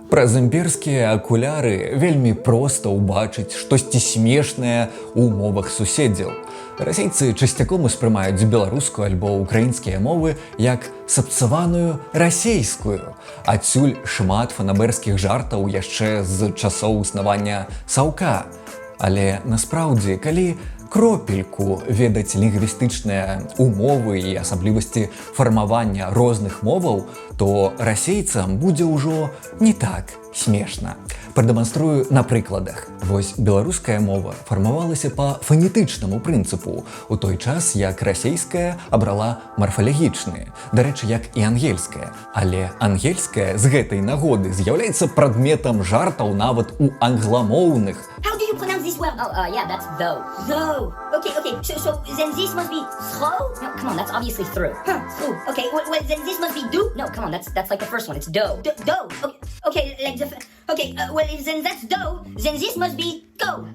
Праз імперскія акуляры вельмі проста ўбачыць штосьці смешнае ў мовах суседзяў. Расейцы часцяком успрымаюць беларускую альбо украінскія мовы як сапсаваную расейскую. Адсюль шмат фанабэрскіх жартаў яшчэ з часоў існавання саўка. Але насправдзе, калі кропельку ведаць лінгвістычныя умовы і асаблівасці фармавання розных моваў, то расейцам будзе ўжо не так смешна. Прадэманструю на прыкладах. Вось беларуская мова фармавалася па фанетычнаму прынцыпу, у той час як расейская абрала марфалагічны, дарэчы, як і ангельская. Але ангельская з гэтай нагоды з'яўляецца прадметам жартаў нават у англамоўных. How do you pronounce this word? Oh, yeah, that's though. Though. Okay. So then this must be throw? No, come on, that's obviously through. Huh, through. Okay, well, then this must be do? No, come on, that's like the first one. It's dough. Dough. Okay, like the. Okay, well, if then that's dough, then this must be go.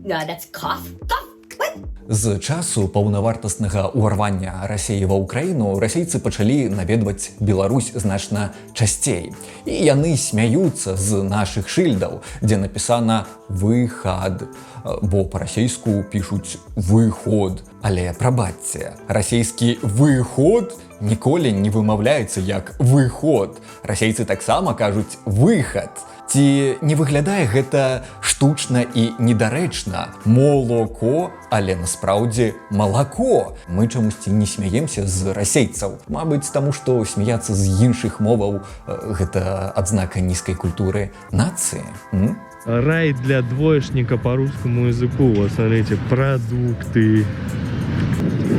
That's cough. Cough. What? З часу паўнавартаснага ўварвання Расеі ва Ўкраіну расейцы пачалі наведваць Беларусь значна часцей. І яны смяюцца з нашых шыльдаў, дзе напісана «выхад», бо па-расейску пішуць «выход». Але прабачце, расейскі «выход» ніколі не вымаўляецца як «выход». Расейцы таксама кажуць «выхад». Ці не выглядае гэта штучна і недарэчна? Молоко, але насправдзе малако. Мы чамусьці не смяемся з расейцаў. Мабыць, таму што смяяцца з іншых моваў гэта адзнака нізкай культуры нацыі. М? Рай для двоечника по русскому языку. Вот смотрите, продукты,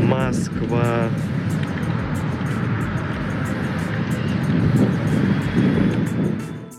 Москва.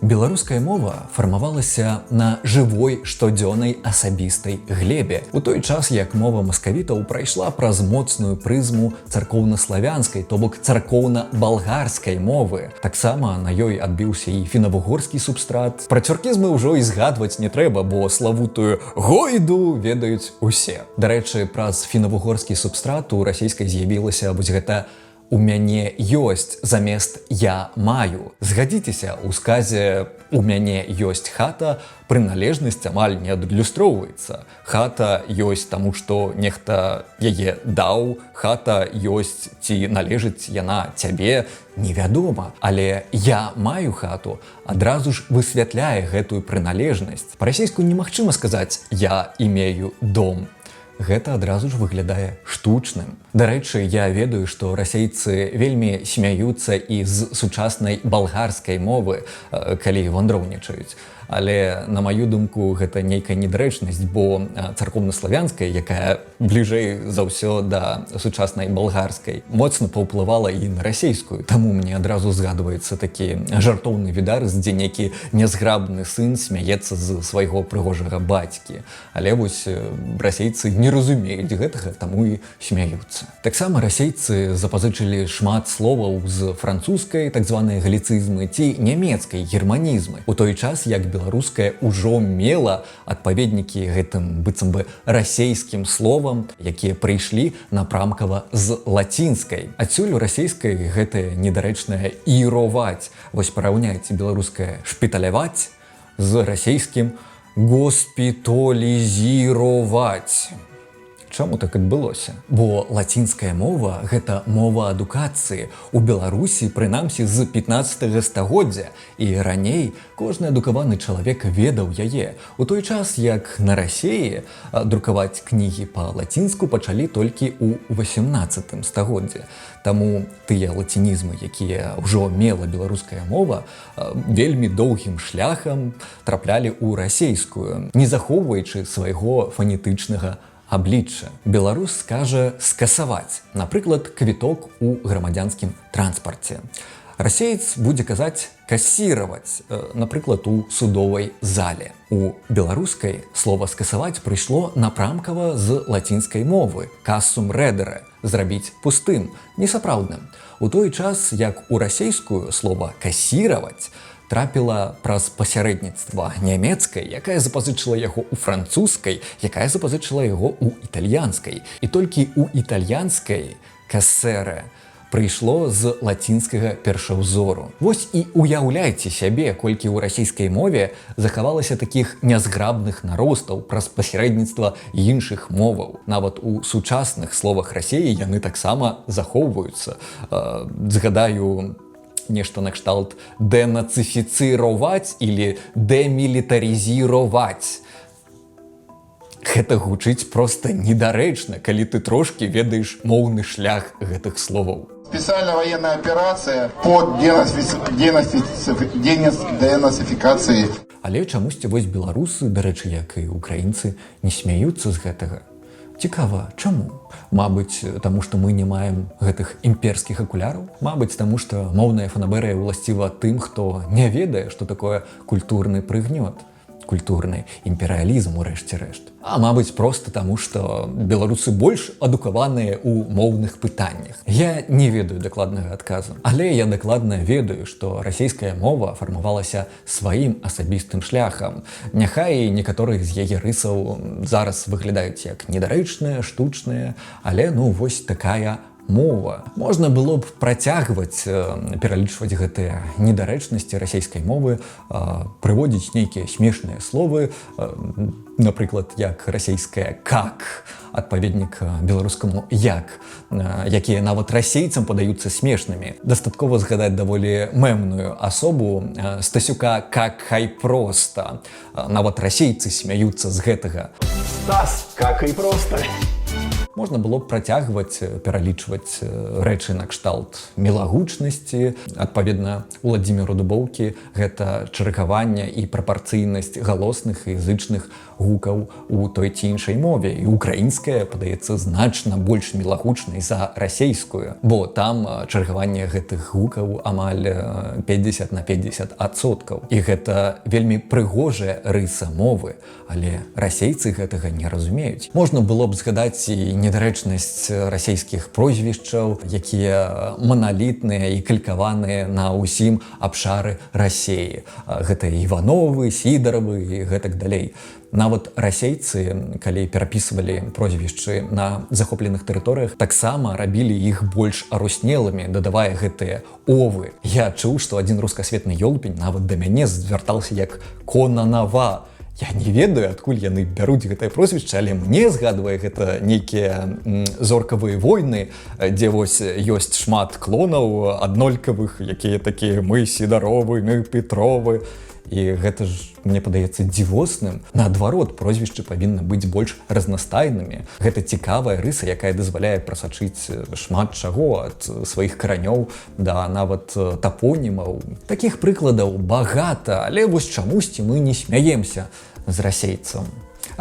Беларуская мова фармавалася на жывой штодзённай асабістай глебе. У той час як мова маскавітаў прайшла праз моцную прызму царкоўнаславянскай, то бок царкоўна-балгарскай мовы. Таксама на ёй адбіўся і фінавугорскі субстрат. Пра цюркізмы ўжо і згадваць не трэба, бо славутую гойду ведаюць усе. Дарэчы, праз фінавугорскі субстрат у расійскай з'явілася вось гэта «у мяне ёсць» замест «я маю». Згадзіцеся, у сказе «у мяне ёсць хата» прыналежнасць амаль не адлюстроўваецца. Хата ёсць таму, што нехта яе даў, хата ёсць ці належыць яна цябе, невядома. Але «я маю хату» адразу ж высвятляе гэтую прыналежнасць. Па-расейску немагчыма сказаць «я имею дом», гэта адразу ж выглядае штучным. Дарэчы, я ведаю, што расейцы вельмі смяюцца і з сучаснай балгарскай мовы, калі вандроўнічаюць. Але на маю думку, гэта нейкая недарэчнасць, бо царкоўнаславянская, якая бліжэй за ўсё да сучаснай балгарскай, моцна паўплывала і на расейскую. Таму мне адразу згадваецца такі жартоўны відарыс, дзе нейкі нязграбны сын смяецца з свайго прыгожага бацькі. Але вось расейцы не разумеюць гэтага, таму і смяюцца. Таксама расейцы запазычылі шмат словаў з французскай, так званыя галіцызмы, ці нямецкай, германізмы. У той час як беларуская ўжо мела адпаведнікі гэтым быццам бы расейскім словам, якія прыйшлі напрамкава з лацінскай. Адсюль у расійскай гэтае недарэчнае іроваць. Вось параўняйце беларускае шпіталяваць з расійскім госпіталізіроваць. Чаму так адбылося? Бо лацінская мова — гэта мова адукацыі у Беларусі, прынамсі з 15 стагоддзя. І раней кожны адукаваны чалавек ведаў яе. У той час як на Расеі друкаваць кнігі па-лацінску пачалі толькі ў 18 стагоддзі. Таму тыя лацінізмы, якія ўжо мела беларуская мова, вельмі доўгім шляхам траплялі ў расейскую, не захоўваючы свайго фанетычнага аблічча. Беларус скажа скасаваць, напрыклад, квіток у грамадзянскім транспарце. Расеец будзе казаць кассировать, напрыклад, у судовай зале. У беларускай слова скасаваць прыйшло напрамкава з лацінскай мовы кассум редере, зрабіць пустым, несапраўдным. У той час як у расейскую слова кассировать трапіла праз пасярэдніцтва нямецкай, якая запазычыла яго ў французскай, якая запазычыла яго ў італьянскай. І толькі ў італьянскай кассерэ прыйшло з лацінскага першаўзору. Вось і уяўляйце сябе, колькі ў расійскай мове захавалася такіх нязграбных наростаў праз пасярэдніцтва іншых моваў. Нават у сучасных словах Расеі яны таксама захоўваюцца. Згадаю нешта накшталт «денацифицировать» или «демилитаризировать». Гэта гучыць проста недарэчна, калі ты трошкі ведаеш моўны шлях гэтых словаў. Специальная военная операция по денацификации. Але чамусьці вось беларусы, дарэчы, як і украінцы, не смяюцца з гэтага. Цікава, чаму? Мабыць, таму што мы не маем гэтых імперскіх акуляраў. Мабыць, таму што моўная фанаберыя ўласціва тым, хто не ведае, што такое культурны прыгнёт, культурны імперыялізм урэшце рэшт. А мабыць, проста таму, што беларусы больш адукаваныя ў моўных пытаннях. Я не ведаю дакладнага адказу, але я дакладна ведаю, што расійская мова фармавалася сваім асабістым шляхам. Няхай некаторыя з яе рысаў зараз выглядаюць як недарэчныя, штучныя, але, ну, вось такая мова. Можна было б працягваць пералічваць гэтыя недарэчнасці расійскай мовы, прыводзіць нейкія смешныя словы, напрыклад, як расійская «как», адпаведнік беларускаму «як», якія нават расейцам падаюцца смешнымі. Дастаткова згадаць даволі мэмную асобу Стасюка «Как хай просто». Нават расейцы смяюцца з гэтага. Стас, как и просто. Можна было б працягваць пералічваць рэчы накшталт мілагучнасці. Адпаведна Уладзіміру Дубоўкі, гэта чаргаванне і прапарцыйнасць галосных і зычных гукаў у той ці іншай мове. І украінская падаецца значна больш мілагучнай за расейскую, бо там чаргаванне гэтых гукаў амаль 50 на 50%. І гэта вельмі прыгожая рыса мовы, але расейцы гэтага не разумеюць. Можна было б згадаць і недарэчнасць расійскіх прозвішчаў, якія маналітныя і калькаваныя на ўсім абшары Расеі. Гэта Івановы, Сідаравы і гэтак далей. Нават расейцы, калі перапісвалі прозвішчы на захопленых тэрыторыях, таксама рабілі іх больш аруснелымі, дадавая гэтыя овы. Я чуў, што адзін рускасветны ёлупень нават да мяне звяртаўся як Конанава. Я не ведаю, адкуль яны бяруць гэтае прозвішча, але мне згадвае гэта нейкія «Зоркавыя войны», дзе вось ёсць шмат клонаў аднолькавых, якія такія: «Мы Сідаровы, мы Петровы». І гэта ж мне падаецца дзівосным. Наадварот, прозвішчы павінны быць больш разнастайнымі. Гэта цікавая рыса, якая дазваляе прасачыць шмат чаго, ад сваіх каранёў да нават тапонімаў. Такіх прыкладаў багата, але вось чамусьці мы не смяемся з расейцам.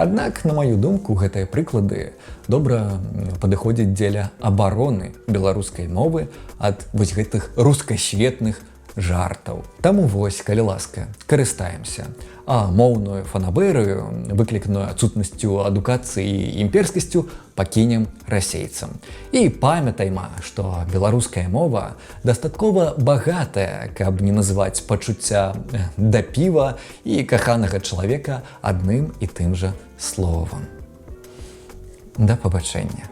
Аднак, на маю думку, гэтыя прыклады добра падыходзяць дзеля абароны беларускай мовы ад вось гэтых рускасветных жартаў. Таму вось, калі ласка, карыстаемся. А моўную фанаберыю, выкліканую адсутнасцю адукацыі і імперскасцю, пакінем расейцам. І памятайма, што беларуская мова дастаткова багатая, каб не называць пачуцця да піва і каханага чалавека адным і тым жа словам. Да пабачэння.